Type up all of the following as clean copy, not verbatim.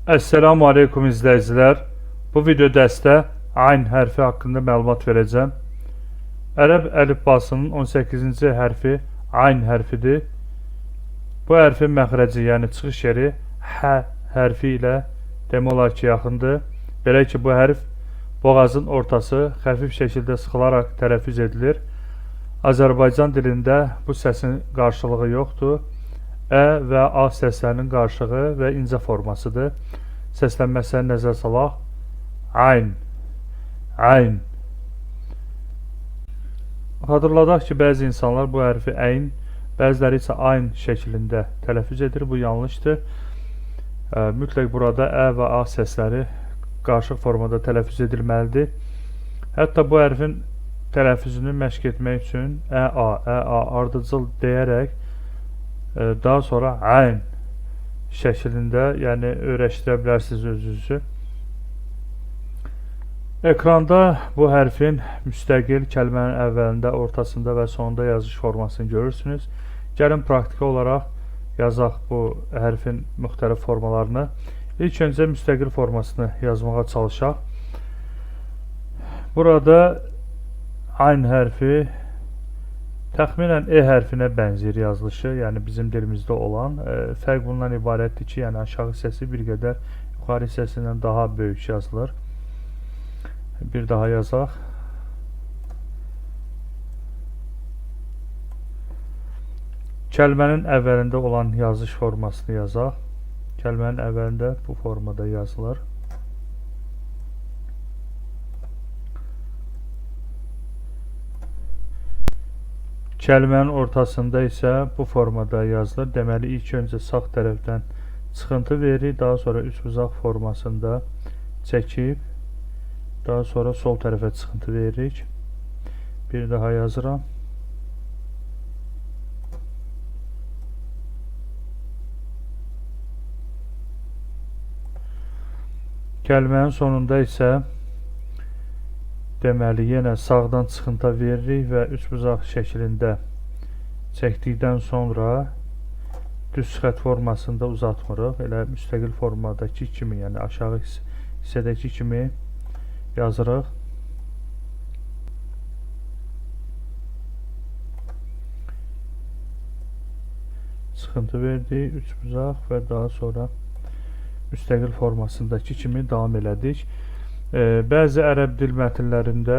Esselamu Aleyküm izləyicilər. Bu video dərsdə ayn hərfi haqqında məlumat verəcəm. Ərəb əlifbasının 18-ci hərfi ayn hərfidir. Bu hərfin məxrəci, yəni çıxış yeri hə hərfi ilə demək olar ki, yaxındır. Belə ki, bu hərf boğazın ortası xəfif şəkildə sıxılaraq tələffüz edilir. Azərbaycan dilində bu səsin qarşılığı yoxdur. Ə və A səslərinin qarşığı və incə formasıdır. Səslənməsinə nəzər salaq. Ayn, ayn. Xatırladaq ki, bəzi insanlar bu hərfi əyn, bəziləri isə ayn şəklində tələffüz edir. Bu yanlışdır. Mütləq burada Ə və A səsləri qarışıq formada tələffüz edilməlidir. Hətta bu hərfin tələffüzünü məşq etmək üçün Ə, A, Ə, A ardıcıl deyərək daha sonra ayn şəklində, yəni öyrəşdirə bilərsiniz özünüzü. Ekranda bu hərfin müstəqil kəlmənin əvvəlində, ortasında və sonunda yazış formasını görürsünüz. Gəlin praktiki olaraq yazaq bu hərfin müxtəlif formalarını. İlk öncə müstəqil formasını yazmağa çalışaq. Burada ayn hərfi təxminən E hərfinə bənzəyir yazılışı, yəni bizim dilimizdə olan. Fərq bundan ibarətdir ki, yəni aşağı hissəsi bir qədər yuxarı hissəsindən daha böyük yazılır. Bir daha yazaq. Kəlmənin əvvəlində olan yazış formasını yazaq. Kəlmənin əvvəlində bu formada yazılır. Kəlmənin ortasında isə bu formada yazılır. Deməli, ilk öncə sağ tərəfdən çıxıntı veririk, daha sonra üçbucaq formasında çəkib, daha sonra sol tərəfə çıxıntı veririk. Bir daha yazıram. Kəlmənin sonunda isə deməli, yenə sağdan çıxıntı veririk və üçbucaq şəklində çəkdikdən sonra düz xətt formasında uzatmırıq. Elə müstəqil formadakı kimi, yəni aşağı hissədəki kimi yazırıq. Çıxıntı verdik, üçbucaq və daha sonra müstəqil formasındakı kimi davam elədik. Bəzi ərəb dil mətnlərində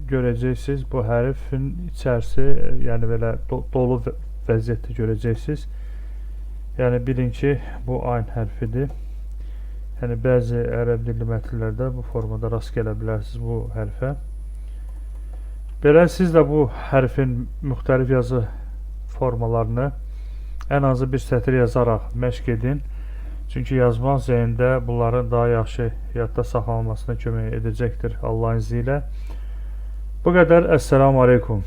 görəcəksiniz, bu hərfin içərisi, yəni belə dolu vəziyyətdə görəcəksiniz. Yəni bilin ki, bu ayn hərfidir. Yəni bəzi ərəb dilli mətnlərdə bu formada rast gələ bilərsiniz bu hərfə. Belə siz də bu hərfin müxtəlif yazı formalarını ən azı bir sətir yazaraq məşq edin. Çünki yazmaq zehində bunların daha yaxşı yadda saxlanılmasına kömək edəcəkdir Allahın izni ilə. Bu qədər. Əssalamu aleykum.